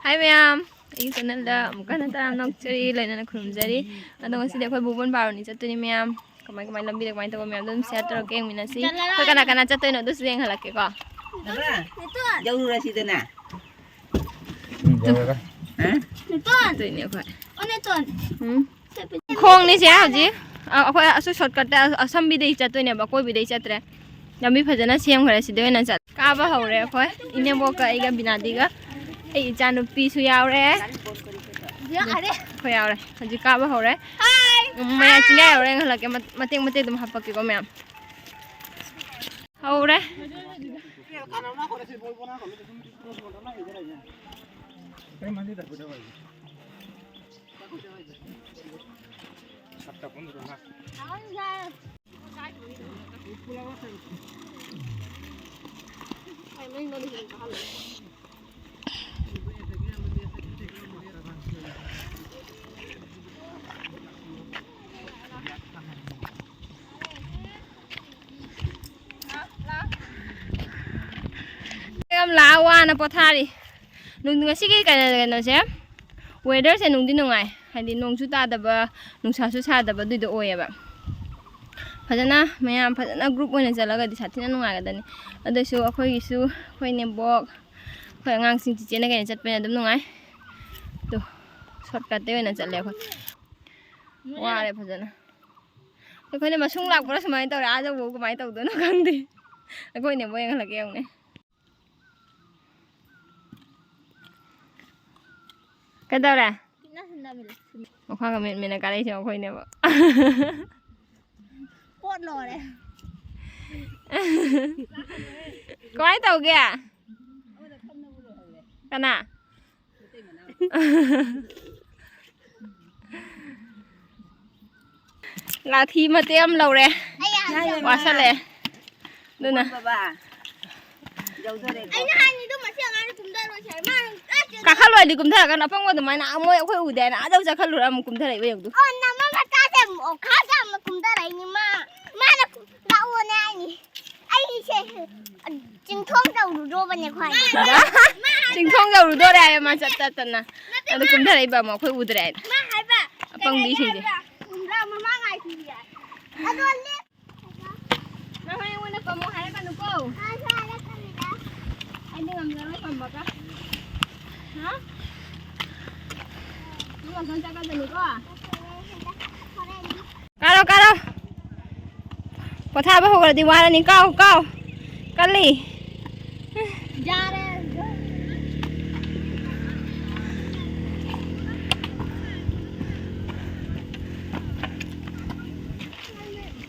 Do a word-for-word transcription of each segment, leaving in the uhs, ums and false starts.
ꯍꯥꯏ ꯃꯌꯥꯝ, ꯑꯩꯒꯤ ꯆꯦꯅꯦꯜꯗ ꯑꯃꯨꯛꯀ ꯍꯟꯅ ꯇꯔꯥꯝꯅ ꯑꯣꯛꯆꯔꯤ, ꯂꯣꯏꯅꯅ ꯈꯨꯔꯨꯝꯖꯔꯤ꯫ ꯑꯗꯣ ꯉꯁꯤꯗꯤ ꯑꯩꯈꯣꯏ ꯚꯨꯕꯟ ꯕꯥꯔꯨꯅꯤ ꯆꯠꯇꯣꯏꯅꯤ ꯃꯌꯥꯝ꯫ ꯀꯃꯥꯏ ꯀꯃꯥꯏ ꯂꯝꯕꯤꯗ ꯀꯃꯥꯏꯅ ꯇꯧꯕ ꯃꯌꯥꯝꯗꯣ ꯑꯗꯨꯝ ꯁꯤꯌꯔ ꯇꯧꯔꯛꯀꯦ, ꯌꯦꯡꯃꯤꯟꯅꯁꯤ꯫ ꯑꯩꯈꯣꯏ ꯀꯅꯥ ꯀꯅꯥ ꯆꯠꯇꯣꯏꯅꯣ ꯑꯗꯨꯁꯨ ꯌꯦꯡꯍꯜꯂꯛꯀꯦꯀꯣ꯫ ꯌꯧꯔꯨꯔꯁꯤꯗꯅ꯫ ꯎꯝ, ꯌꯧꯔꯦ꯫ ꯍꯥ? ꯆꯠꯇꯣꯏꯅꯦ ꯑꯩꯈꯣꯏ꯫ ꯎꯝ꯫ ꯈꯣꯡꯅꯤꯁꯦ ꯍꯧꯖꯤꯛ꯫ ꯑ, ꯑꯩꯈꯣꯏ ꯑꯁꯨ ꯁꯣꯔꯠꯀꯠꯇ ꯑꯁꯝꯕꯤꯗꯩ ꯆꯠꯇꯣꯏꯅꯦꯕ, ꯑꯀꯣꯏꯕꯤꯗꯩ ꯆꯠꯇ꯭ꯔꯦ꯫ ꯂꯝꯕꯤ ꯐꯖꯅ ꯁꯦꯝꯈ꯭ꯔꯦ, ꯁꯤꯗ ꯑꯣꯏꯅ ꯆꯠ-, ꯀꯥꯕ ꯍꯧꯔꯦ ꯑꯩꯈꯣꯏ꯫ ꯏꯅꯦꯝꯕꯣꯛꯀ ꯑꯩꯒ ꯕꯤꯅꯥꯗꯤꯒ, ꯑꯩ ꯏꯆꯥꯅꯨꯄꯤꯁꯨ ꯌꯥꯎꯔꯦ꯫ ꯑꯩꯈꯣꯏ ꯌꯥꯎꯔꯦ꯫ ꯍꯧꯖꯤꯛ ꯀꯥꯕ ꯍꯧꯔꯦ꯫ ꯎꯝ, ꯃꯌꯥ ꯆꯤꯡꯌꯥ ꯌꯧꯔꯦ, ꯉꯥꯏꯍꯜꯂꯛꯀꯦ꯫ ꯃ-, ꯃꯇꯦꯛ ꯃꯇꯦꯛ ꯑꯗꯨꯝ ꯍꯥꯞꯄꯛꯀꯦꯀꯣ ꯃꯌꯥꯝ꯫ ꯍꯧꯔꯦ꯫ ꯌꯥꯝ ꯂꯥꯛꯑ ꯋꯥꯅ ꯄꯣꯊꯥꯔꯤ꯫ ꯅꯨꯡ-, ꯉꯁꯤꯒꯤ ꯀꯩꯅꯣ, ꯀꯩꯅꯣꯁꯦ, ꯋꯦꯗꯔꯁꯦ ꯅꯨꯡꯗꯤ ꯅꯨꯡꯉꯥꯏ, ꯍꯥꯏꯗꯤ ꯅꯣꯡꯁꯨ ꯇꯥꯗꯕ, ꯅꯨꯡꯁꯥꯁꯨ ꯁꯥꯗꯕ, ꯑꯗꯨꯏꯗꯣ ꯑꯣꯏꯌꯦꯕ꯫ ꯐꯖꯅ ꯃꯌꯥꯝ ꯐꯖꯅ ꯒ꯭ꯔꯨꯞ ꯑꯣꯏꯅ ꯆꯠꯂꯒꯗꯤ ꯁꯥꯊꯤꯅ ꯅꯨꯡꯉꯥꯏꯒꯗꯅꯤ꯫ ꯑꯗꯨꯏꯁꯨ ꯑꯩꯈꯣꯏꯒꯤꯁꯨ, ꯑꯩꯈꯣꯏ ꯅꯦꯝꯕꯣꯛ, ꯑꯩꯈꯣꯏ ꯑꯉꯥꯡꯁꯤꯡ ꯆꯤꯆꯦꯅ ꯀꯩꯅ ꯆꯠꯄꯅꯤꯅ ꯑꯗꯨꯝ ꯅꯨꯡꯉꯥꯏ꯫ ꯑꯗꯣ ꯁꯣꯔꯠꯀꯠꯇ ꯑꯣꯏꯅ ꯆꯠꯂꯦ ꯑꯩꯈꯣꯏ꯫ ꯋꯥꯔꯦ ꯐꯖꯅ꯫ ꯑꯩꯈꯣꯏꯅ ꯃꯁꯨꯡ ꯂꯥꯛꯄ꯭ꯔꯥ ꯁꯨꯃꯥꯏꯅ ꯇꯧꯔꯦ, ꯑꯥ ꯌꯧꯕ ꯀꯃꯥꯏꯅ ꯇꯧꯗꯣꯏꯅꯣ ꯈꯪꯗꯦ꯫ ꯑꯩꯈꯣꯏꯅꯦ ꯃꯣꯏ ꯌꯦꯡꯍꯜꯂꯛꯀꯦ ꯌꯦꯡꯉꯨꯅꯦ꯫ ꯀꯩꯗꯧꯔꯦ? ꯃꯈꯥꯒ ꯃꯦꯠ ꯃꯦꯠꯅ ꯀꯥꯔꯛꯏꯁꯦ ꯑꯩꯈꯣꯏꯅꯦꯕ꯫ ꯀꯣꯠ ꯂꯣꯏꯔꯦ꯫ ꯀꯃꯥꯏꯅ ꯇꯧꯒꯦ? ꯀꯅꯥ? ꯂꯥꯊꯤ ꯃꯇꯦꯛ ꯑꯃ ꯂꯧꯔꯦ꯫ ꯋꯥꯁꯜꯂꯛꯑꯦ꯫ ꯑꯗꯨꯅ꯫ ꯕꯕꯥ, ꯌꯧꯗꯣꯔꯦꯀꯣ꯫ ꯑꯩꯅ ꯍꯥꯏꯅꯤꯗꯣ ꯃꯁꯤ ꯑꯉꯥꯡꯁꯦ ꯀꯨꯝꯊꯔꯣꯏꯁꯦ ꯍꯥꯏ꯫ ꯃꯥꯅ ꯑꯥ ꯆꯦꯟ-, ꯀꯥꯈꯠꯂꯣꯏꯗꯤ ꯀꯨꯝꯊꯔꯛꯀꯅꯨ꯫ ꯑꯄꯪꯕ ꯑꯗꯨꯃꯥꯏꯅ ꯑꯥ ꯃꯣꯏ ꯑꯩꯈꯣꯏ ꯎꯗꯦ ꯍꯥꯏꯅ ꯑꯥ ꯌꯧ ꯆꯠꯈꯠꯂꯨꯔ ꯑꯃꯨꯛ ꯀꯨꯝꯊꯔꯛꯏꯕ ꯌꯦꯡꯉꯨ꯫ ꯑꯣ, ꯅꯃ ꯃꯆꯥꯁꯦ ꯑꯃꯨꯛ ꯑꯣꯈꯥꯁꯦ ꯑꯃꯨꯛ ꯀꯨꯝꯊꯔꯛꯏꯅꯤ꯫ ꯃꯥ, ꯃꯥꯅ ꯀꯨꯝ-, ꯂꯥꯛꯑꯣꯅꯦ ꯍꯥꯏꯅꯤ꯫ ꯑꯩꯁꯦ ꯆꯤꯡꯊꯣꯛ ꯇꯧꯔꯨꯗ꯭ꯔꯣꯕꯅꯦ ꯈ꯭ꯋꯥꯏ꯫ ꯃꯥ ꯆꯤꯡꯊꯣꯡ ꯌꯧꯔꯨꯗꯣꯔꯦ ꯍꯥꯏꯌꯦ ꯃꯥ ꯆꯠ ꯆꯠꯇꯅ꯫ ꯑꯗꯨ ꯀꯨꯝꯊꯔꯛꯏꯕ ꯑꯃꯨꯛ ꯑꯩꯈꯣꯏ ꯎꯗ꯭ꯔꯦ ꯍꯥꯏꯅ꯫ ꯃꯥ ꯍꯥꯏꯕ, ꯑꯄꯪꯕꯤꯁꯤꯡꯁꯦ꯫ ꯀꯩ ꯍꯥꯏꯕ? ꯈꯨꯝꯕ꯭ꯔꯥ? ꯃꯃꯥ ꯉꯥꯏꯈꯤꯌꯦ꯫ ꯑꯗꯣ ꯂꯦꯞ-, ꯅꯪ ꯍꯣꯔꯦꯟ ꯑꯩꯉꯣꯟꯗ ꯄꯝꯃꯣ ꯍꯥꯏꯔꯛꯀꯅꯨꯀꯣ꯫ ꯃꯥꯁꯨ ꯍꯥꯏꯔꯛꯀꯅꯤꯗ꯫ ꯑꯩꯗꯤ ꯉꯝꯖꯔꯣꯏ ꯄꯝꯕꯒ꯫ ꯍꯥ? ꯅꯪ ꯉꯥꯛꯇꯪ ꯆꯠꯀꯗꯣꯏꯅꯤꯀꯣ꯫ ꯍꯣꯔꯦꯟ꯫ ꯀꯥꯔꯣ, ꯀꯥꯔꯣ꯫ ꯄꯣꯊꯥꯕ ꯍꯧꯈ꯭ꯔꯗꯤ ꯋꯥꯔꯅꯤ꯫ ꯀꯥꯎ, ꯀꯥꯎ꯫ ꯀꯜꯂꯤ꯫ ꯌꯥꯔꯦ꯫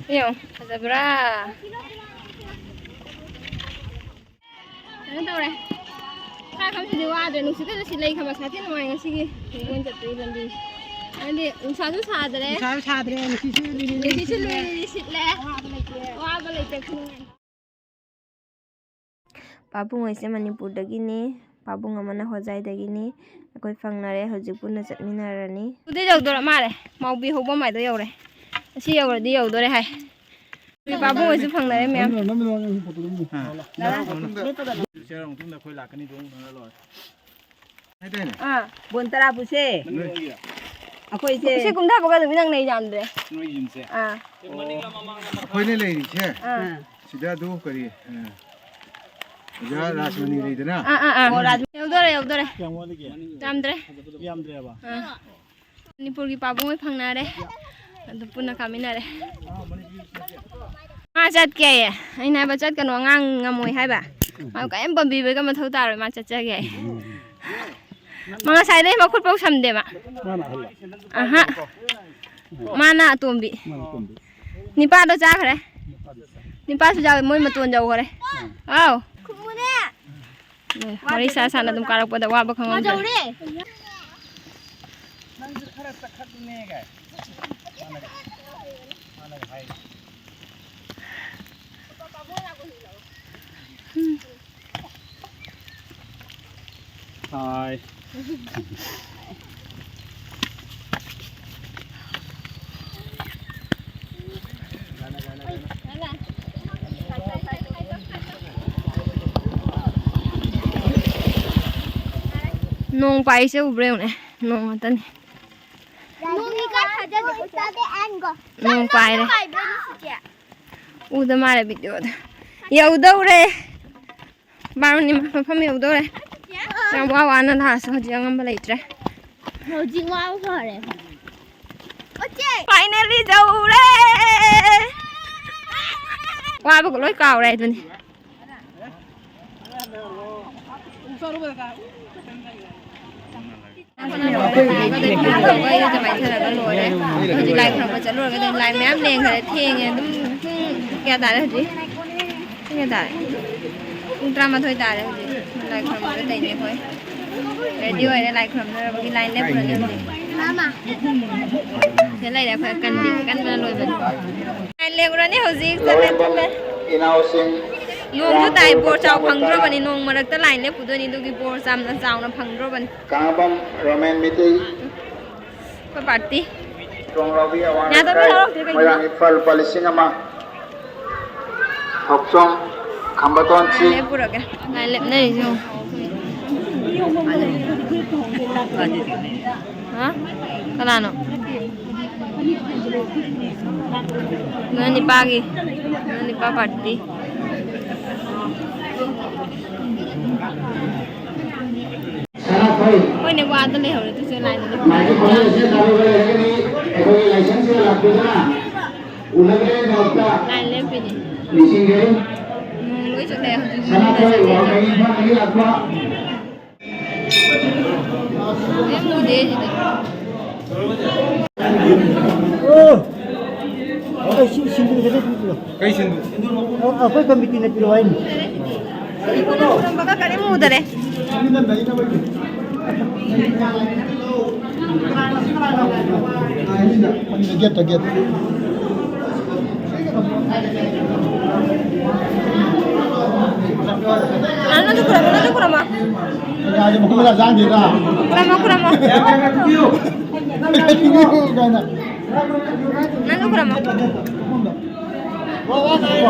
ꯌꯦꯡꯉꯣ, ꯐꯖꯕ꯭ꯔꯥ? ꯀꯩꯅꯣ ꯇꯧꯔꯦ꯫ ꯈꯥ ꯈꯝꯁꯤꯗꯤ ꯋꯥꯗ꯭ꯔꯦ꯫ ꯅꯨꯡꯁꯤꯠꯀꯁꯨ ꯁꯤꯠꯂꯛꯏ ꯈꯕ꯫ ꯁꯥꯊꯤ ꯅꯨꯡꯉꯥꯏ ꯉꯁꯤꯒꯤ ꯈꯣꯡꯕꯣꯟ ꯆꯠꯄꯒꯤ ꯂꯝꯕꯤ꯫ ꯍꯥꯏꯗꯤ ꯅꯨꯡꯁꯥꯁꯨ ꯁꯥꯗ꯭ꯔꯦ꯫ ꯅꯨꯡꯁꯥꯁꯨ ꯁꯥꯗ꯭ꯔꯦ꯫ ꯅꯨꯡꯁꯤꯠꯁꯨ ꯂꯤꯔꯤ ꯂꯤꯔꯤ ꯅꯨꯡꯁꯤꯠꯁꯨ ꯁꯤꯠꯂꯦ꯫ ꯂꯤꯔꯤ ꯂꯤꯔꯤ ꯁꯤꯠꯂꯦ꯫ ꯑꯋꯥꯕ ꯂꯩꯇꯦ꯫ ꯑꯋꯥꯕ ꯂꯩꯇꯦ꯫ ꯈꯨꯅꯨꯡꯉꯥꯏ꯫ ꯄꯥꯕꯨꯡ ꯍꯣꯏꯁꯦ ꯃꯅꯤꯄꯨꯔꯗꯒꯤꯅꯤ꯫ ꯄꯥꯕꯨꯡ ꯑꯃꯅ ꯍꯣꯖꯥꯏꯗꯒꯤꯅꯤ꯫ ꯑꯩꯈꯣꯏ ꯐꯪꯅꯔꯦ꯫ ꯍꯧꯖꯤꯛ ꯄꯨꯟꯅ ꯆꯠꯃꯤꯟꯅꯔꯅꯤ꯫ ꯑꯗꯨꯗꯩ ꯌꯧꯗꯣꯔ ꯃꯥꯜꯂꯦ꯫ ꯃꯥꯎꯕꯤ ꯍꯧꯕ ꯃꯥꯏꯗꯣ ꯌꯧꯔꯦ꯫ ꯑꯁꯤ ꯌꯧꯔꯗꯤ ꯌꯧꯗꯣꯔꯦ ꯍꯥꯏ꯫ ꯄꯥꯕꯨꯡ ꯍꯣꯏꯁꯨ ꯐꯪꯅꯔꯦ ꯃꯌꯥꯝ꯫ ꯆꯦꯔꯥꯎ ꯃꯇꯨꯡꯗ ꯑꯩꯈꯣꯏ ꯂꯥꯛꯀꯅꯤꯗꯣ ꯎꯅꯔ ꯂꯣꯏꯔꯦ꯫ ꯍꯥꯏꯗꯥꯏꯅꯦ? ꯑꯥ꯫ ꯕꯣꯟ ꯇꯔꯥ ꯄꯨꯁꯦ꯫ ꯅꯣꯏ ꯑꯩꯈꯣꯏꯁꯦ꯫ ꯁꯤ ꯀꯨꯝꯊꯕꯒ ꯑꯗꯨꯝ ꯏꯅꯛ ꯅꯩ ꯌꯥꯝꯗ꯭ꯔꯦ꯫ ꯅꯣꯏ ꯌꯨꯝꯁꯦ꯫ ꯑꯥ꯫ ꯑꯩꯈꯣꯏꯅ ꯂꯩꯔꯤꯁꯦ꯫ ꯑꯥ꯫ ꯁꯤꯗ ꯑꯗꯨ ꯀꯔꯤ, ꯑ, ꯑꯣꯖꯥ ꯔꯥꯖꯃꯅꯤ ꯂꯩꯗꯅ? ꯑꯥ, ꯑꯥ, ꯑꯥ꯫ ꯑꯣ, ꯔꯥꯖ-, ꯌꯧꯗꯣꯔꯦ, ꯌꯧꯗꯣꯔꯦ꯫ ꯀꯌꯥꯝ ꯋꯥꯠꯂꯤꯒꯦ? ꯌꯥꯝꯗ꯭ꯔꯦ꯫ ꯌꯥꯝꯗ꯭ꯔꯦꯕ? ꯑꯥ꯫ ꯃꯅꯤꯄꯨꯔꯒꯤ ꯄꯥꯕꯨꯡ ꯍꯣꯏ ꯐꯪꯅꯔꯦ꯫ ꯑꯗꯨ ꯄꯨꯟꯅ ꯀꯥꯃꯤꯟꯅꯔꯦ꯫ ꯃꯥ ꯆꯠꯀꯦꯌꯦ꯫ ꯑꯩꯅ ꯍꯥꯏꯕ, "ꯆꯠꯀꯅꯨ, ꯑꯉꯥꯡ ꯉꯝꯃꯣꯏ" ꯍꯥꯏꯕ꯫ ꯃꯥ ꯀꯔꯤꯝ ꯄꯥꯝꯕꯤꯕꯒ ꯃꯊꯧ ꯇꯥꯔꯣꯏ, ꯃꯥ ꯆꯠꯆꯒꯦ ꯍꯥꯏ꯫ ꯃꯥ ꯉꯁꯥꯏꯗꯩ ꯃꯈꯨꯠ ꯐꯥꯎ ꯁꯝꯗꯦ ꯃꯥ꯫ ꯃꯥꯅ ꯑꯍꯜꯂ? ꯑꯍꯥ꯫ ꯃꯥꯅ ꯑꯇꯣꯝꯕꯤ꯫ ꯃꯥꯅ ꯑꯇꯣꯝꯕꯤ꯫ ꯅꯤꯄꯥꯗꯣ ꯆꯥꯈ꯭ꯔꯦ꯫ ꯅꯤꯄꯥꯁꯨ ꯆꯥꯈ꯭ꯔꯦ, ꯃꯣꯏ ꯃꯇꯣꯟ ꯌꯧꯈ꯭ꯔꯦ꯫ ꯑꯥ꯫ ꯑꯥꯎ꯫ ꯎꯝ, ꯋꯥꯔꯤ ꯁꯥ ꯁꯥꯅ ꯑꯗꯨꯝ ꯀꯥꯔꯛꯄꯗ ꯋꯥꯕ ꯈꯪꯍꯧꯗ꯭ꯔꯦ꯫ ꯃꯥꯖꯧꯔꯦ꯫ ꯅꯪꯁꯨ ꯈꯔ ꯆꯈꯠꯂꯨꯅꯦ ꯀꯥꯏ꯫ ꯃꯥꯅꯒ, ꯃꯥꯅꯒ ꯍꯥꯏ꯫ ꯍꯥꯏ꯫ ꯅꯣꯡ ꯄꯥꯏꯁꯦ ꯎꯕ꯭ꯔꯥ ꯌꯦꯡꯉꯨꯅꯦ꯫ ꯅꯣꯡ ꯉꯥꯛꯇꯅꯤ꯫ ꯅꯣꯡꯒꯤ ꯀꯥꯏ ꯊꯥꯖꯒꯦ? ꯅꯣꯡ ꯄꯥꯏꯔꯦ꯫ ꯄꯥꯏꯕ꯭ꯔꯥ ꯁꯤꯁꯦ? ꯎꯗ ꯃꯥꯜꯂꯦ videoꯗ꯫ ꯌꯧꯗꯧꯔꯦ꯫ ꯕꯥꯔꯨꯅꯤ ꯃꯐꯝ ꯌꯧꯗꯧꯔꯦ꯫ ꯌꯥꯝ ꯋꯥ ꯋꯥꯅ ꯂꯥꯛꯑꯁꯨ ꯍꯧꯖꯤꯛ ꯑꯉꯝꯕ ꯂꯩꯇ꯭ꯔꯦ꯫ ꯍꯧꯖꯤꯛ ꯋꯥꯕ ꯐꯔꯦ꯫ Finally ꯌꯧꯔꯦ꯫ ꯋꯥꯕꯒ ꯂꯣꯏ ꯀꯥꯎꯔꯦ ꯑꯗꯨꯅꯤ꯫ ꯍꯧꯖꯤꯛ ꯂꯥꯏ ꯈꯨꯔꯨꯝꯕ ꯆꯠꯂꯨꯔꯒ ꯑꯗꯨꯝ ꯂꯥꯏ ꯃꯌꯥꯝ ꯂꯦꯡꯈꯔꯦ꯫ ꯊꯦꯡꯉꯦ ꯑꯗꯨꯝ꯫ ꯄꯨꯡ ꯀꯌꯥ ꯇꯥꯔꯦ ꯍꯧꯖꯤꯛ? ꯄꯨꯡ ꯀꯌꯥ ꯇꯥꯔꯦ? ꯄꯨꯡ ꯇꯔꯥꯃꯥꯊꯣꯏ ꯇꯥꯔꯦ ꯍꯧꯖꯤꯛ꯫ ꯂꯥꯏ ꯈꯨꯔꯨꯝꯕꯗ ꯇꯧꯔꯤꯅꯦ ꯑꯩꯈꯣꯏ꯫ Ready ꯑꯣꯏꯔꯦ ꯂꯥꯏ ꯈꯨꯔꯨꯝꯅꯔꯕꯒꯤ line ꯂꯦꯞꯄꯨꯔꯅꯤ ꯍꯧꯖꯤꯛ꯫ ꯁꯤꯗ ꯂꯩꯔꯦ ꯑꯩꯈꯣꯏ ꯀꯟꯕꯤ ꯀꯟꯕꯅ ꯂꯣꯏꯕꯅꯤ꯫ Line ꯂꯦꯞꯄꯨꯔꯅꯤ ꯍꯧꯖꯤꯛ ꯆꯠꯂꯦ ꯆꯠꯂꯦ꯫ ꯏꯅꯥꯎꯁꯤꯡ ꯅꯣꯡꯁꯨ ꯇꯥꯏ ꯕꯣꯔ ꯆꯥꯎ ꯐꯪꯗ꯭ꯔꯕꯅꯤ꯫ ꯅꯣꯡ ꯃꯔꯛꯇ line ꯂꯦꯞꯄꯨꯗꯣꯏꯅꯤ ꯑꯗꯨꯒꯤ ꯕꯣꯔ ꯌꯥꯝꯅ ꯆꯥꯎꯅ ꯐꯪꯗ꯭ꯔꯕꯅꯤ꯫ ꯀꯥꯕꯝ ꯔꯣꯃꯦꯟ ꯃꯤꯇꯩ꯫ ꯑꯩꯈꯣꯏ party꯫ ꯈꯣꯡꯂꯥꯎꯕꯤ ꯑꯋꯥꯡ ꯌꯥꯗꯕ ꯂꯩꯀꯥꯏ, ꯌꯥꯎꯔꯛꯇ꯭ꯔꯦ ꯀꯩꯒꯤꯅꯣ? ꯃꯣꯏꯔꯥꯡ ꯏꯝꯐꯥꯜ ꯂꯨꯄꯥ ꯂꯤꯁꯤꯡ ꯑꯃ꯫ ꯊꯣꯛꯆꯣꯝ ꯈꯝꯕꯇꯣꯟ ꯆꯤꯡ꯫ ꯂꯦꯞꯄꯨꯔꯒꯦ꯫ ꯂꯥꯏꯟ ꯂꯦꯞꯅꯔꯤꯁꯦ ꯌꯦꯡꯉꯣ꯫ ꯍꯥ? ꯀꯅꯥꯅꯣ? ꯅꯣꯏ ꯅꯤꯄꯥꯒꯤ꯫ ꯅꯣꯏ ꯅꯤꯄꯥ party꯫ ꯍꯣꯏꯅꯦ, ꯋꯥꯗ ꯂꯩꯍꯧꯔꯦ ꯑꯗꯨꯁꯨ line ꯗ꯫ ꯂꯥꯏꯟ ꯂꯦꯞꯄꯤꯅꯦ꯫ ꯅꯣꯡ ꯂꯣꯏ ꯆꯨꯔꯦ ꯍꯧꯖꯤꯛ꯫ ꯌꯥꯝ ꯂꯨꯗꯦ ꯁꯤꯗꯤ꯫ ꯑꯣ! ꯑꯩ ꯁꯤ ꯁꯤꯡꯖꯨ ꯈꯤꯇ ꯄꯤꯕꯤꯌꯣ꯫ ꯀꯩ ꯁꯤꯡꯖꯨ? ꯑ-, ꯑꯩꯈꯣꯏ ꯀꯃꯤꯇꯤꯅ ꯄꯤꯔꯛꯑꯣ ꯍꯥꯏꯅꯤ꯫ ꯁꯤꯡꯖꯨ ꯈꯨꯔꯨꯝꯕꯒ ꯀꯔꯤꯝ ꯎꯗꯔꯦ꯫ ꯒꯦꯠꯇ, ꯒꯦꯠꯇ꯫ ꯅꯪꯁꯨ ꯈꯨꯔꯨꯝꯃꯣ, ꯅꯪꯁꯨ ꯈꯨꯔꯨꯝꯃꯣ꯫ ꯌꯥꯔꯦ, ꯃꯈꯣꯡ ꯃꯈꯨꯠ ꯆꯥꯝꯗꯦꯗ꯫ ꯈꯨꯔꯨꯝꯃꯣ, ꯈꯨꯔꯨꯝꯃꯣ꯫ ꯀꯥꯏꯅ꯫ ꯅꯪꯁꯨ ꯈꯨꯔꯨꯝꯃꯣ꯫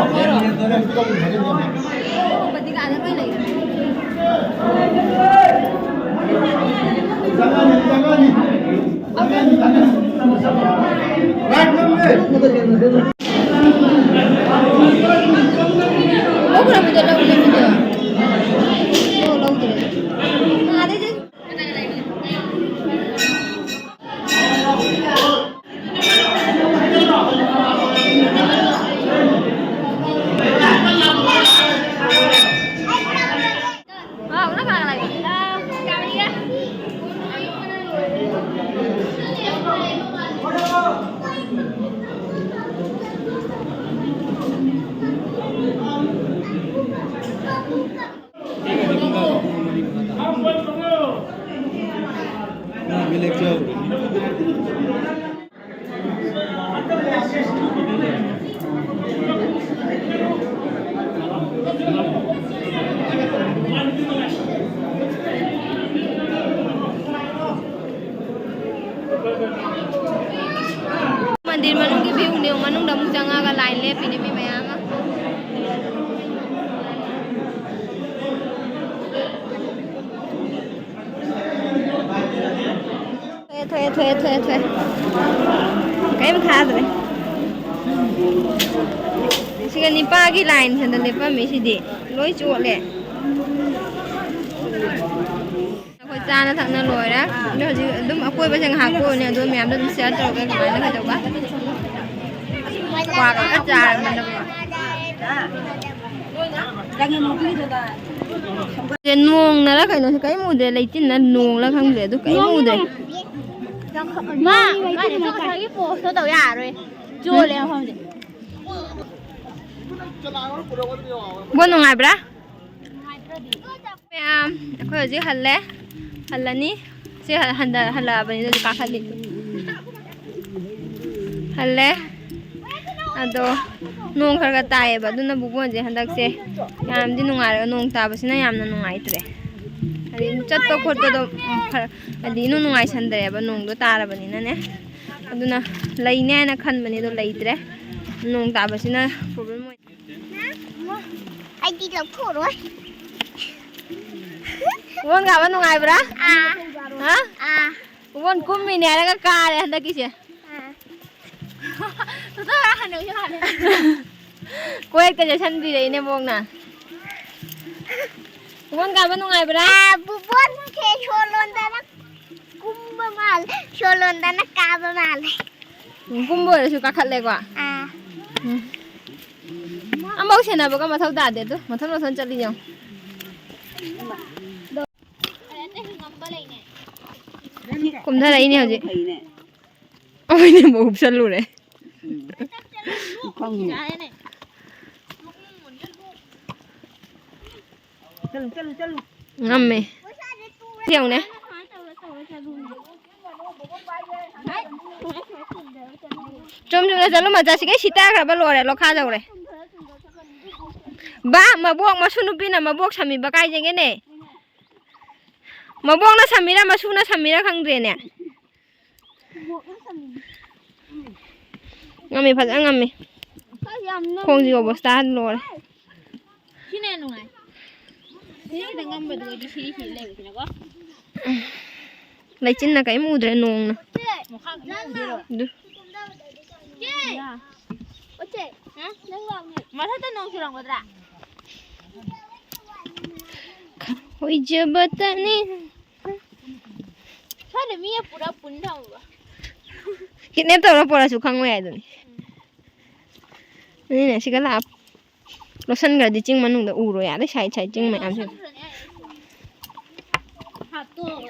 ꯕꯣꯗꯤꯒꯥꯔꯗ ꯂꯣꯏ ꯂꯩꯔꯦ꯫ ꯃꯟꯗꯤꯔ ꯃꯅꯨꯡꯒꯤ ꯚ꯭ꯌꯨꯅꯦ꯫ ꯃꯅꯨꯡꯗ ꯑꯃꯨꯛ ꯆꯪꯉꯒ ꯂꯥꯏꯟ ꯂꯦꯞꯄꯤꯅꯦ ꯃꯤ ꯃꯌꯥꯝ ꯑꯃ꯫ ꯊꯣꯛꯑꯦ, ꯊꯣꯛꯑꯦ, ꯊꯣꯛꯑꯦ, ꯊꯣꯛꯑꯦ, ꯊꯣꯛꯑꯦ꯫ ꯀꯩꯝ ꯊꯥꯗ꯭ꯔꯦ꯫ ꯁꯤꯒ ꯅꯤꯄꯥꯒꯤ ꯂꯥꯏꯟꯁꯤꯗ ꯂꯦꯞꯄꯝꯃꯤ ꯁꯤꯗꯤ꯫ ꯂꯣꯏ ꯆꯣꯠꯂꯦ꯫ ꯑꯩꯈꯣꯏ ꯆꯥꯅ ꯊꯛꯅ ꯂꯣꯏꯔꯦ꯫ ꯑꯗꯣ ꯍꯧꯖꯤꯛ ꯑꯗꯨꯝ ꯑꯀꯣꯏꯕꯁꯦ ꯉꯥꯏꯍꯥꯛ ꯀꯣꯏꯔꯨꯅꯤ꯫ ꯑꯗꯣ ꯃꯌꯥꯝꯗꯣ ꯑꯗꯨꯝ ꯁꯤꯌꯔ ꯇꯧꯔꯒ ꯀꯃꯥꯏꯅ ꯀꯩꯗꯧꯕ? ꯀ꯭ꯋꯥ ꯀꯛꯑ ꯆꯥꯔꯕꯅꯤꯅꯀꯣ꯫ ꯁꯦ, ꯅꯣꯡꯅꯔ ꯀꯩꯅꯣ ꯁꯤ ꯀꯔꯤꯝ ꯎꯗ꯭ꯔꯦ꯫ ꯂꯩꯆꯤꯟꯅ ꯅꯣꯡꯂ ꯈꯪꯗ꯭ꯔꯦ꯫ ꯑꯗꯨ ꯀꯔꯤꯝ ꯎꯗ꯭ꯔꯦ꯫ ꯃꯥ, ꯃꯥ, ꯉꯁꯥꯏꯒꯤ ꯄꯣꯁꯇꯣ ꯇꯧ ꯌꯥꯔꯣꯏ꯫ ꯆꯣꯠꯂꯦ ꯃꯐꯝꯁꯦ꯫ ꯕꯣ ꯅꯨꯡꯉꯥꯏꯕ꯭ꯔꯥ? ꯃꯌꯥꯝ, ꯑꯩꯈꯣꯏ ꯍꯧꯖꯤꯛ ꯍꯜꯂꯦ꯫ ꯍꯜꯂꯅꯤ꯫ ꯁꯤ ꯍꯟꯗ-, ꯍꯜꯂꯛꯑꯕꯅꯤꯅ ꯍꯧꯖꯤꯛ ꯀꯥꯈꯠꯂꯤ꯫ ꯍꯜꯂꯦ꯫ ꯑꯗꯣ ꯅꯣꯡ ꯈꯔ ꯈꯔ ꯇꯥꯏꯌꯦꯕ꯫ ꯑꯗꯨꯅ ꯕꯨꯕꯣꯟꯁꯦ ꯍꯟꯗꯛꯁꯦ ꯌꯥꯝꯗꯤ ꯅꯨꯡꯉꯥꯏꯔꯒ, ꯅꯣꯡ ꯇꯥꯕꯁꯤꯅ ꯌꯥꯝꯅ ꯅꯨꯡꯉꯥꯏꯇ꯭ꯔꯦ꯫ ꯍꯥꯏꯗꯤ ꯆꯠꯄ ꯈꯣꯠꯄꯗꯣ, ꯎꯝ, ꯈꯔ ꯍꯥꯏꯗꯤ ꯏꯅꯨꯡ ꯅꯨꯡꯉꯥꯏꯁꯟꯗ꯭ꯔꯦꯕ, ꯅꯣꯡꯗꯣ ꯇꯥꯔꯕꯅꯤꯅꯅꯦ꯫ ꯑꯗꯨꯅ ꯂꯩꯅꯦ ꯍꯥꯏꯅ ꯈꯟꯕꯅꯦ, ꯑꯗꯣ ꯂꯩꯇ꯭ꯔꯦ꯫ ꯅꯣꯡ ꯇꯥꯕꯁꯤꯅ ꯄ꯭ꯔꯣꯕ꯭ꯂꯦꯝ ꯑꯣꯏ꯫ ꯑꯩꯗꯤ ꯂꯧꯊꯣꯛꯑꯔꯣꯏ꯫ ꯀꯨꯝꯑꯣꯟ ꯀꯥꯕ ꯅꯨꯡꯉꯥꯏꯕ꯭ꯔꯥ? ꯑꯥ꯫ ꯍꯥ? ꯑꯥ꯫ ꯀꯨꯝꯑꯣꯟ ꯀꯨꯝꯃꯤꯅꯦ ꯍꯥꯏꯔꯒ ꯀꯥꯔꯦ ꯍꯟꯗꯛꯀꯤꯁꯦ꯫ ꯑꯥ꯫ ꯀꯣꯏꯛꯇ ꯆꯦꯁꯟꯕꯤꯔꯛꯏꯅꯦ ꯕꯣꯛꯅ꯫ ꯀꯨꯝꯑꯣꯟ ꯀꯥꯕ ꯅꯨꯡꯉꯥꯏꯕ꯭ꯔꯥ? ꯑꯥ, ꯕꯨꯕꯣꯟꯁꯦ ꯁꯣꯔ ꯂꯣꯟꯗꯅ ꯀꯨꯝꯕ ꯃꯥꯜꯂꯦ, ꯁꯣꯔ ꯂꯣꯟꯗꯅ ꯀꯥꯕ ꯃꯥꯜꯂꯦ꯫ ꯎꯝ, ꯀꯨꯝꯕ ꯑꯣꯏꯔꯁꯨ ꯀꯥꯈꯠꯂꯦꯀꯣ? ꯑꯥ꯫ ꯎꯝ꯫ ꯑꯃꯐꯥꯎ ꯁꯦꯟꯅꯕꯒ ꯃꯊꯧ ꯇꯥꯗꯦ ꯑꯗꯨ, ꯃꯊꯟ ꯃꯊꯟ ꯆꯠꯂꯤ ꯌꯦꯡꯉꯨ꯫ ꯀꯨꯝꯊꯔꯛꯏꯅꯦ ꯍꯧꯖꯤꯛ꯫ ꯑꯩꯈꯣꯏꯅ ꯑꯃꯨꯛ ꯎꯞꯁꯜꯂꯨꯔꯦ꯫ ꯉꯝꯃꯦ꯫ ꯌꯦꯡꯉꯨꯅꯦ꯫ ꯆꯨꯝ ꯆꯨꯝꯅ ꯆꯠꯂꯨ, ꯃꯆꯥꯁꯤꯒꯩ ꯁꯤꯠꯇꯈ꯭ꯔꯕ ꯂꯣꯏꯔꯦ, ꯂꯣꯈꯥ ꯌꯧꯔꯦ꯫ ꯕꯥ, ꯃꯕꯣꯛ ꯃꯁꯨ ꯅꯨꯄꯤꯅ ꯃꯕꯣꯛ ꯁꯝꯃꯤꯕ ꯀꯥꯏꯖꯒꯦꯅꯦ? ꯃꯕꯣꯛꯅ ꯁꯝꯃꯤꯔ ꯃꯁꯨꯅ ꯁꯝꯃꯤꯔ ꯈꯪꯗ꯭ꯔꯦꯅꯦ꯫ ꯉꯝꯃꯤ, ꯐꯖꯅ ꯉꯝꯃꯤ꯫ ꯈꯣꯡꯁꯤ ꯑꯣꯕꯁꯇꯥ ꯂꯣꯏꯔꯦ꯫ ꯁꯤꯅ ꯍꯦꯟꯅ ꯅꯨꯡꯉꯥꯏ꯫ ꯁꯤꯅ ꯈꯤꯇꯪ ꯉꯝꯕꯗꯨꯒꯗꯤ ꯁꯤꯗꯤ ꯁꯤꯗ ꯂꯩꯕꯁꯤꯅꯀꯣ꯫ ꯂꯩꯆꯤꯟꯅ ꯀꯔꯤꯝ ꯎꯗ꯭ꯔꯦ, ꯅꯣꯡꯅ꯫ ꯃꯈꯥ ꯀꯨꯝꯊꯔꯨꯗꯣꯏꯔꯣ? ꯑꯗꯨ꯫ ꯃꯊꯛꯇ ꯅꯣꯡ ꯆꯨꯔꯝꯒꯗ꯭ꯔꯥ? ꯑꯣꯏꯖꯕꯇꯅꯤ꯫ ꯁ꯭ꯋꯥꯏꯗ ꯃꯤ ꯄꯨꯔꯥ ꯄꯨꯟ ꯊꯝꯃꯕ? ꯀꯤꯗꯅꯦꯞ ꯇꯧꯔ ꯄꯨꯔꯛꯑꯁꯨ ꯈꯪꯉꯣꯏ ꯍꯥꯏꯗꯨꯅꯤ꯫ ꯑꯗꯨꯅꯦ ꯁꯤꯒ ꯂꯥꯛꯑ ꯂꯣꯠꯁꯟꯈ꯭ꯔꯗꯤ ꯆꯤꯡ ꯃꯅꯨꯡꯗ ꯎꯔꯣꯏ, ꯑꯥꯗ ꯁꯥꯏꯠ ꯁꯥꯏꯠ ꯆꯤꯡ ꯃꯌꯥꯝꯁꯦ꯫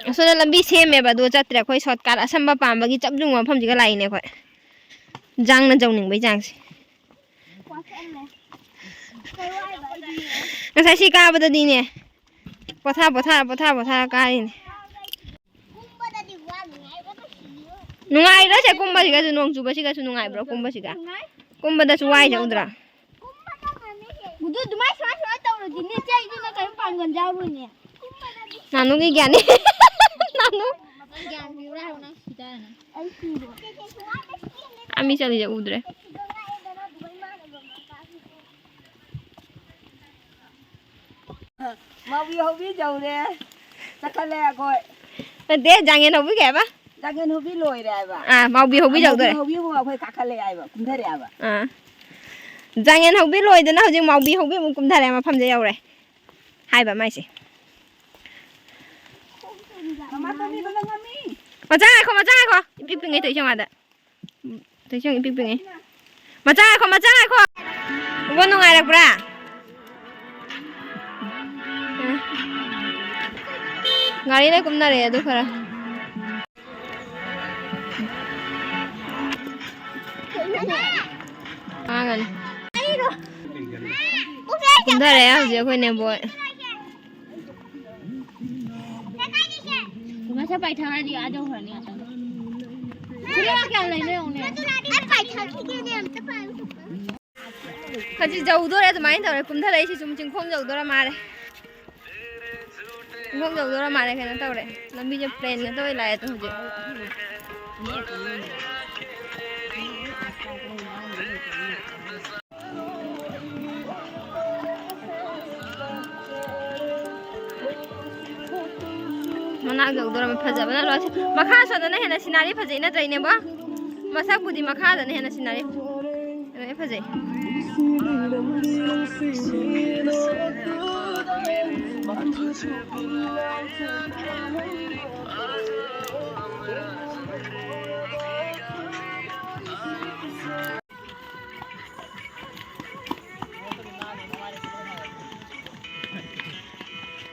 ꯑꯁꯣꯝꯗ ꯂꯝꯕꯤ ꯁꯦꯝꯃꯦꯕ, ꯑꯗꯨ ꯆꯠꯇ꯭ꯔꯦ꯫ ꯑꯩꯈꯣꯏ ꯁꯣꯔꯠꯀꯠ ꯑꯁꯝꯕ ꯄꯥꯝꯕꯒꯤ ꯆꯞ ꯌꯨꯡꯕ ꯃꯐꯝꯁꯤꯒ ꯂꯥꯛꯏꯅꯦ ꯑꯩꯈꯣꯏ꯫ ꯖꯥꯡꯅ ꯖꯧꯅꯤꯡꯕꯩ ꯆꯥꯡꯁꯦ꯫ ꯉꯁꯥꯏ ꯁꯤ ꯀꯥꯕꯗꯗꯤꯅꯦ, ꯄꯣꯊꯥ, ꯄꯣꯊꯥ, ꯄꯣꯊꯥ, ꯄꯣꯊꯥ ꯀꯥꯔꯤꯅꯦ꯫ ꯅꯨꯡꯉꯥꯏꯔꯣꯏꯁꯦ ꯀꯨꯝꯕꯁꯤꯒꯁꯨ, ꯅꯣꯡ ꯆꯨꯕꯁꯤꯒꯁꯨ ꯅꯨꯡꯉꯥꯏꯕ꯭ꯔꯣ ꯀꯨꯝꯕꯁꯤꯒ? ꯀꯨꯝꯕꯗꯁꯨ ꯋꯥꯏꯁꯦ ꯎꯗ꯭ꯔꯥ? ꯒꯨꯗꯨ, ꯑꯗꯨꯃꯥꯏ ꯁꯨꯃꯥꯏ ꯁꯨꯃꯥꯏ ꯇꯧꯔꯗꯤꯅꯦ, ꯆꯩꯗꯨꯅ ꯀꯔꯤꯝ ꯄꯥꯡꯒꯜ ꯌꯥꯎꯔꯣꯏꯅꯦ꯫ ꯅꯥꯅꯨꯒꯤ ꯒ꯭ꯌꯥꯟꯅꯤ꯫ ꯅꯥꯅꯨ꯫ ꯒ꯭ꯌꯥꯟ ꯄꯤꯕ꯭ꯔꯥ ꯍꯥꯏꯕ ꯅꯪ ꯁꯤꯗ? ꯑꯩ ꯁꯤꯔꯦ꯫ ꯑꯥ, ꯃꯤ ꯆꯠꯂꯤꯁꯦ ꯎꯗ꯭ꯔꯦ꯫ ꯃꯥꯎꯕꯤ ꯍꯧꯕꯤ ꯌꯧꯔꯦ꯫ ꯆꯠꯈꯠꯂꯦ ꯑꯩꯈꯣꯏ꯫ ꯅꯠꯇꯦ, ꯖꯥꯡꯉꯦꯟ ꯍꯧꯕꯤ ꯀꯩ ꯍꯥꯏꯕ? ꯖꯥꯡꯉꯦꯟ ꯍꯧꯕꯤ ꯂꯣꯏꯔꯦ ꯍꯥꯏꯕ꯫ ꯑꯥ, ꯃꯥꯎꯕꯤ ꯍꯧꯕꯤ ꯑꯥ, ꯃꯥꯎꯕꯤ ꯌꯧꯗꯣꯔꯦ꯫ ꯍꯧꯕꯤ ꯑꯃꯨꯛ ꯑꯩꯈꯣꯏ ꯀꯥꯈꯠꯂꯛꯑꯦ ꯍꯥꯏꯕ, ꯀꯨꯝꯊꯔꯛꯑꯦ ꯍꯥꯏꯕ꯫ ꯑꯥ꯫ ꯖꯥꯡꯉꯦꯟ ꯍꯧꯕꯤ ꯂꯣꯏꯗꯅ ꯍꯧꯖꯤꯛ ꯃꯥꯎꯕꯤ ꯍꯧꯕꯤ ꯑꯃꯨꯛ ꯀꯨꯝꯊꯔꯦ, ꯃꯐꯝꯁꯦ ꯌꯧꯔꯦ꯫ ꯍꯥꯏꯕ ꯃꯥꯏꯁꯦ꯫ ꯃꯃꯥ ꯇꯣꯝꯕꯤꯗꯣ ꯅꯪ ꯉꯝꯃꯤ꯫ ꯃꯆꯥ ꯉꯥꯏꯈꯣ, ꯃꯆꯥ ꯉꯥꯏꯈꯣ꯫ ꯏꯄꯤꯛ ꯄꯤꯛꯉꯩ ꯇꯧꯏꯁꯦ ꯌꯦꯡꯉꯣ ꯑꯥꯗ꯫ ꯇꯧꯏꯁꯦ ꯌꯦꯡꯉꯣ, ꯏꯄꯤꯛ ꯄꯤꯛꯉꯩ꯫ ꯃꯆꯥ ꯉꯥꯏꯈꯣ, ꯃꯆꯥ ꯉꯥꯏꯈꯣ꯫ ꯎꯕ ꯅꯨꯡꯉꯥꯏꯔꯛꯄ꯭ꯔꯥ? ꯒꯥꯔꯤ ꯂꯣꯏ ꯀꯨꯝꯅꯔꯦ ꯑꯗꯨ ꯈꯔ꯫ ꯉꯥꯡꯉꯅꯤ꯫ ꯀꯨꯝꯊꯔꯛꯑꯦ ꯍꯧꯖꯤꯛ ꯑꯩꯈꯣꯏ ꯅꯦꯕꯣꯏ꯫ ꯃꯁꯥ ꯄꯥꯏꯊꯔꯗꯤ ꯑꯥ ꯌꯧꯈ꯭ꯔꯅꯤ ꯉꯥꯛꯇꯪ꯫ ꯈꯨꯂꯥ ꯀꯌꯥ ꯂꯩꯅꯣ ꯌꯦꯡꯉꯨꯅꯦ꯫ ꯑꯩ ꯄꯥꯏꯊꯈꯤꯒꯦꯅꯦ, ꯑꯝꯇ ꯄꯥꯏꯌꯨ꯫ ꯍꯧꯖꯤꯛ ꯌꯧꯗꯣꯔꯦ, ꯑꯗꯨꯃꯥꯏꯅ ꯇꯧꯔꯦ꯫ ꯀꯨꯝꯊꯔꯛꯏꯁꯤ ꯁꯨꯝ ꯆꯤꯡꯈꯣꯡ ꯌꯧꯗꯣꯔ ꯃꯥꯜꯂꯦ꯫ ꯆꯤꯡꯈꯣꯡ ꯌꯧꯗꯣꯔ ꯃꯥꯜꯂꯦ, ꯀꯩꯅꯣ ꯇꯧꯔꯦ꯫ ꯂꯝꯕꯤꯁꯦ plain ꯉꯥꯛꯇ ꯑꯣꯏ ꯂꯥꯛꯑꯦ ꯑꯗꯣ ꯍꯧꯖꯤꯛ꯫ ꯃꯅꯥꯛ ꯌꯧꯗꯣꯔꯝꯃꯦ꯫ ꯐꯖꯕꯅ ꯂꯣꯏ꯫ ꯃꯈꯥ ꯁꯣꯗꯅ ꯍꯦꯟꯅ scenery ꯐꯖꯩ ꯅꯠꯇ꯭ꯔ ꯏꯅꯦꯕꯣ? ꯃꯁꯛꯄꯨꯗꯤ ꯃꯈꯥꯗꯅ ꯍꯦꯟꯅ scenery ꯂꯣꯏ ꯐꯖꯩ꯫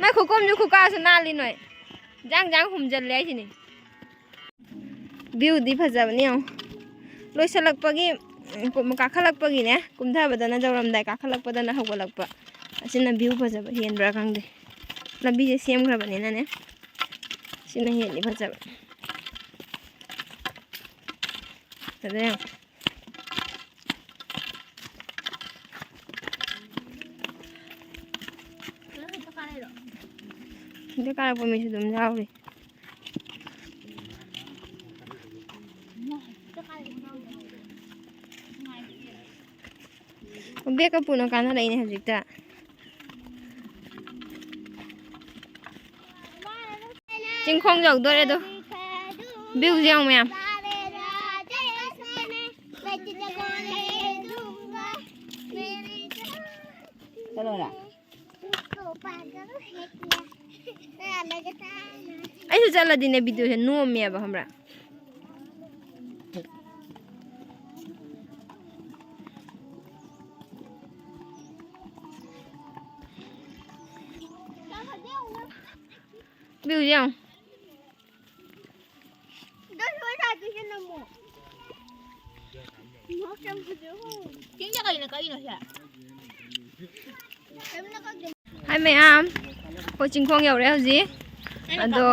ꯅꯣꯏ ꯈꯨꯀꯨꯝꯁꯨ ꯈꯨꯀꯥꯁꯨ ꯅꯥꯜꯂꯤ ꯅꯣꯏ꯫ ꯏꯟꯖꯥꯡ ꯏꯟꯖꯥꯡ ꯍꯨꯝꯖꯜꯂꯦ ꯍꯥꯏꯁꯤꯅꯤ꯫ Viewꯗꯤ ꯐꯖꯕꯅꯤ ꯌꯦꯡꯉꯣ꯫ ꯂꯣꯏꯁꯤꯜꯂꯛꯄꯒꯤ, ꯎꯝ, ꯀꯥꯈꯠꯂꯛꯄꯒꯤꯅꯦ, ꯀꯨꯝꯊꯕꯗꯅ ꯌꯧꯔꯝꯗꯥꯏ, ꯀꯥꯈꯠꯂꯛꯄꯗꯅ ꯍꯧꯒꯠꯂꯛꯄ꯫ ꯑꯁꯤꯅ view ꯐꯖꯕ ꯍꯦꯟꯕ꯭ꯔꯥ ꯈꯪꯗꯦ꯫ ꯂꯝꯕꯤꯁꯦ ꯁꯦꯝꯈ꯭ꯔꯕꯅꯤꯅꯅꯦ꯫ ꯁꯤꯅ ꯍꯦꯜꯂꯤ ꯐꯖꯕ꯫ ꯐꯖꯩ ꯌꯥꯝ꯫ ꯁꯤꯗ ꯀꯥꯔꯛꯄ ꯃꯤꯁꯨ ꯑꯗꯨꯝ ꯌꯥꯎꯔꯤ꯫ ꯕꯦꯛꯀ ꯄꯨꯅ ꯀꯥꯟꯅꯔꯛꯏꯅꯦ ꯍꯧꯖꯤꯛꯇ꯫ ꯆꯤꯡꯈꯣꯡ ꯌꯧꯗꯣꯔꯦ ꯑꯗꯣ꯫ Viewꯁꯦ ꯌꯦꯡꯉꯨ ꯃꯌꯥꯝ꯫ ꯀꯩꯗꯧꯔꯦ? ꯑꯩꯁꯨ ꯆꯠꯂꯗꯤꯅꯦ videoꯁꯦ ꯅꯣꯝꯃꯦꯕ, ꯈꯪꯕ꯭ꯔꯥ? Viewꯁꯦ ꯌꯦꯡꯉꯨ꯫ ꯆꯤꯡꯗ ꯀꯩꯅ ꯀꯛꯏꯅꯣ ꯁꯦ? ꯍꯥꯏ ꯃꯌꯥꯝ, ꯑꯩꯈꯣꯏ ꯆꯤꯡꯈꯣꯡ ꯌꯧꯔꯦ ꯍꯧꯖꯤꯛ꯫ ꯑꯗꯣ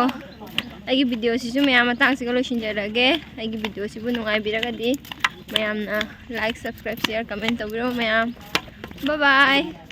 ꯑꯩꯒꯤ videoꯁꯤꯁꯨ ꯃꯌꯥꯝ ꯃꯇꯥꯡꯁꯤꯒ ꯂꯣꯏꯁꯤꯟꯖꯔꯒꯦ꯫ ꯑꯩꯒꯤ videoꯁꯤꯕꯨ ꯅꯨꯡꯉꯥꯏꯕꯤꯔꯒꯗꯤ ꯃꯌꯥꯝꯅ like, subscribe, share, comment ꯇꯧꯕꯤꯔꯣ ꯃꯌꯥꯝ꯫ Bye bye꯫